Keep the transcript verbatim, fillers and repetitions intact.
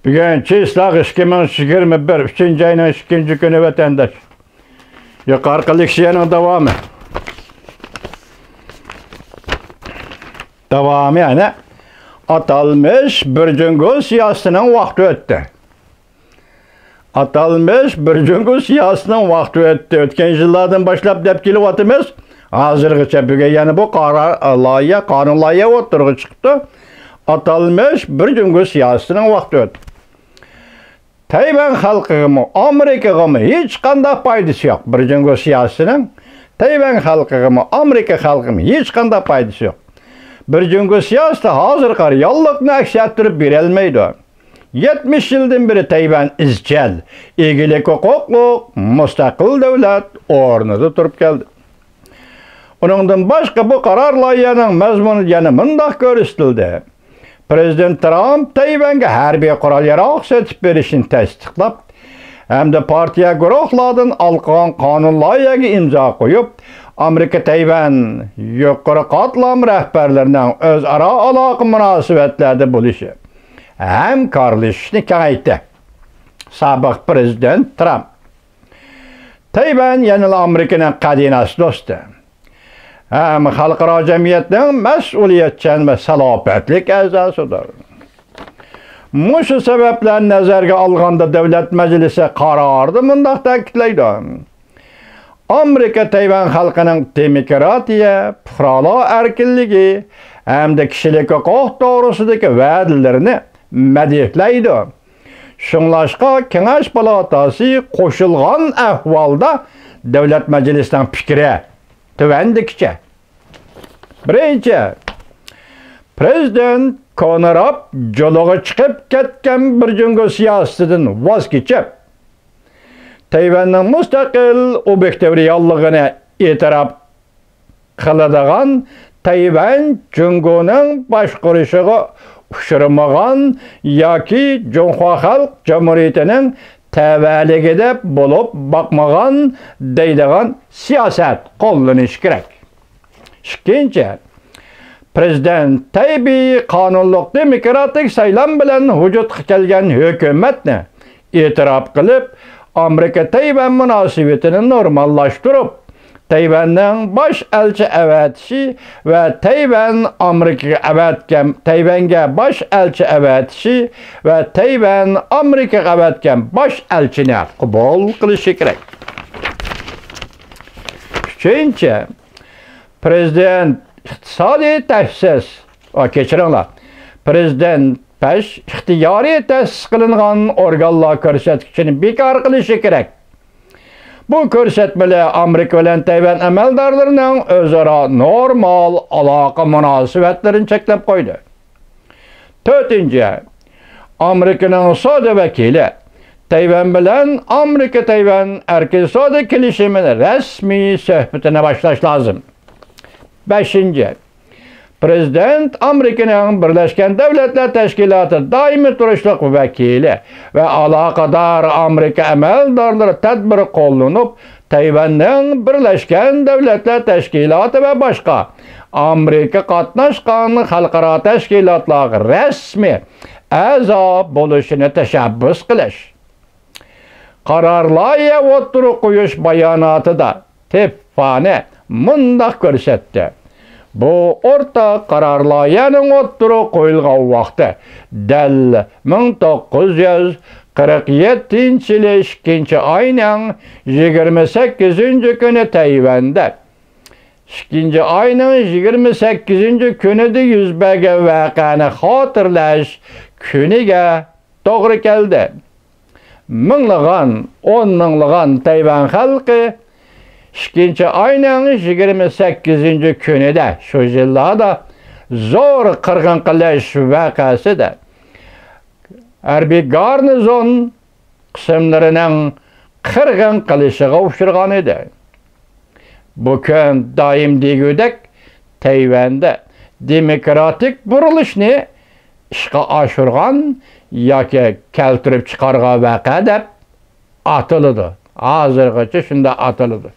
بۈگۈن چىسلاق ئىككى مىڭ يىگىرمە بىر، ئۈچىنچى ئاينىڭ ئىككىنچى كۈنى، ۋەتەنداش. يۇقىرىقى لېكسىيەنىڭ داۋامى. داۋامى يەنە ئاتالمىش بىر جۇڭگو سىياسىتىنىڭ ۋاقتى ئۆتتى. ئاتالمىش بىر جۇڭگو سىياسىتىنىڭ ۋاقتى ئۆتتى. ئۆتكەن يىللاردىن باشلاپ دەپ كېلىۋاتىمىز. ھازىرغىچە بۈگۈن يەنە بۇ قارار لايىھە، قانۇن لايىھە ئوتتۇرىغا چىقتى. ئاتالمىش بىر جۇڭگو سىياسىتىنىڭ ۋاقتى ئۆتتى. تەيۋەن خەلقىگىمۇ، ئامېرىكىغىمۇ ھېچقانداق پايدىسى يوق. بىر جۇڭگو سىياسىتىنىڭ تەيۋەن خەلقىگىمۇ، ئامېرىكا خەلقىگىمۇ ھېچقانداق پايدىسى يوق. بىر جۇڭگو سىياسىتى ھازىرقى رېئاللىقنى ئەكس ئەتتۈرۈپ بېرەلمەيدۇ. يەتمىش يىلدىن بېرى تەيۋەن ئىزچىل ئىگىلىك ھوقۇقلۇق مۇستەقىل دۆلەت ئورنىدا تۇرۇپ كەلدى. ئۇنىڭدىن باشقا، بۇ قارار لايىھەنىڭ مەزمۇنىدا يەنە مۇنداق كۆرسىتىلدى: پىرېزىدېنت ترامپ تەيۋەنگە ھەربىي قورال-ياراغ سېتىپ بېرىشنى تەستىقلاپ ھەمدە پارتىيە، گۇرۇھلاردىن ھالقىغان قانۇن لايىھەگە ئىمزا قويۇپ، ئامېرىكا تەيۋەن يۇقىرى قاتلام رەھبەرلىرىنىڭ ئۆزئارا ئالاقە مۇناسىۋەتلەردە بولۇشى، ھەمكارلىشىشنى كېڭەيتتى. سابىق پىرېزىدېنت ترامپ تەيۋەن يەنىلا ئامېرىكىنىڭ قەدىناسى دوستى ھەم خەلقئارا جەمئىيەتنىڭ مەسئۇلىيەتچان ۋە سالاپەتلىك ئەزاسىدۇر. مۇشۇ سەۋەبلەرنى نەزەرگە ئالغاندا، دۆلەت مەجلىسى قارارىدا مۇنداق تەكىتلەيدۇ: ئامېرىكا تەيۋەن خەلقىنىڭ دېموكراتىيە، پۇقرالار ئەركىنلىكى ھەمدە كىشىلىك ھوقۇق توغرىسىدىكى ۋەدىلىرىنى مەدھىيەلەيدۇ. شۇڭلاشقا، كېڭەش پالاتاسى قوشۇلغان ئەھۋالدا دۆلەت مەجلىسىنىڭ پىكرى تۆۋەندىكىچە. بىرىنچى، پىرېزىدېنت كونراپ جولىغا چىقىپ كەتكەن بىر جۇڭگو سىياسىتىدىن ۋاز كېچىپ، تەيۋەننىڭ مۇستەقىل ئوبيېكتىپ رېئاللىقىنى ئېتىراپ قىلىدىغان، تەيۋەن جۇڭگونىڭ باشقۇرۇشىغا ئۇچرىمىغان ياكى جۇڭخۇا خەلق جۇمھۇرىيىتىنىڭ تەۋەلىكىدە بولۇپ باقمىغان دەيدىغان سىياسەت قوللىنىشى كېرەك. ئىككىنچى، پىرېزىدېنت تەيبېي قانۇنلۇق دېموكراتىك سايلام بىلەن ۋۇجۇدقا كەلگەن ھۆكۈمەتنى ئېتىراپ قىلىپ، ئامېرىكا تەيۋەن مۇناسىۋىتىنى نورماللاشتۇرۇپ، تەيۋەننىڭ باش ئەلچى ئەۋەتىشى ۋە تەيۋەن ئامېرىكىغا ئەۋەتكەن، تەيۋەنگە باش ئەلچى ئەۋەتىشى ۋە تەيۋەن ئامېرىكىغا ئەۋەتكەن باش ئەلچىنى قوبۇل قىلىشى كېرەك. ئۈچىنچى، پىرېزىدېنت ئىقتىسادىي تەسىس، ئا، كەچۈرۈڭلار، پىرېزىدېنت پەش ئىختىيارىي تەسىس قىلىنغان ئورگانلار كۆرسەتكۈچىنى بىكار قىلىشى كېرەك. بۇ كۆرسەتمىلەر ئامېرىكا بىلەن تەيۋەن ئەمەلدارلىرىنىڭ ئۆزئارا نورمال ئالاقە مۇناسىۋەتلىرىنى چەكلەپ قويدى. تۆتىنچى، ئامېرىكىنىڭ سودا ۋەكىلى تەيۋەن بىلەن ئامېرىكا تەيۋەن ئەركىن سودا كېلىشىمىنى رەسمىي سۆھبىتىنى باشلاش لازىم. بەشىنچى، پىرېزىدېنت ئامېرىكىنىڭ بىرلەشكەن دۆلەتلەر تەشكىلاتى دائىمىي تۇرۇشلۇق ۋەكىلى ۋە ئالاقىدار ئامېرىكا ئەمەلدارلىرى تەدبىر قوللىنىپ، تەيۋەننىڭ بىرلەشكەن دۆلەتلەر تەشكىلاتى ۋە باشقا ئامېرىكا قاتناشقان خەلقئارا تەشكىلاتلارغا رەسمىي ئەزا بولۇشىنى تەشەببۇس قىلىش. قارار لايىھە ئوتتۇرىغا قويۇش باياناتىدا تىففانى مۇنداق كۆرسەتتى: بۇ ئورتاق قارار لايىھەنىڭ ئوتتۇرىغا قويۇلغان ۋاقتى دەل مىڭ توققۇز يۈز قىرىق يەتتىنچى يىلى ئىككىنچى ئاينىڭ يىگىرمە سەككىزىنچى كۈنى تەيۋەندە ئىككىنچى ئاينىڭ يىگىرمە سەككىزىنچى كۈنىدە يۈز بەرگەن ۋەقەنى خاتىرىلەش كۈنىگە توغرا كەلدى. مىڭلىغان، ئون مىڭلىغان تەيۋەن خەلقى ئىككىنچى ئاينىڭ يىگىرمە سەككىزىنچى كۈنىدە، شۇ يىللاردا زور قىرغىن قىلىش ۋەقەسىدە ھەربىي گارنىزون قىسىملىرىنىڭ قىرغىن قىلىشىغا ئۇچرىغان ئىدى. بۇ كۈن دائىم دېگۈدەك تەيۋەندە دېموكراتىك بۇرۇلۇشنى ئىشقا ئاشۇرغان ياكى كەلتۈرۈپ چىقارغان ۋەقە دەپ ئاتىلىدۇ. ھازىرغىچە شۇنداق ئاتىلىدۇ.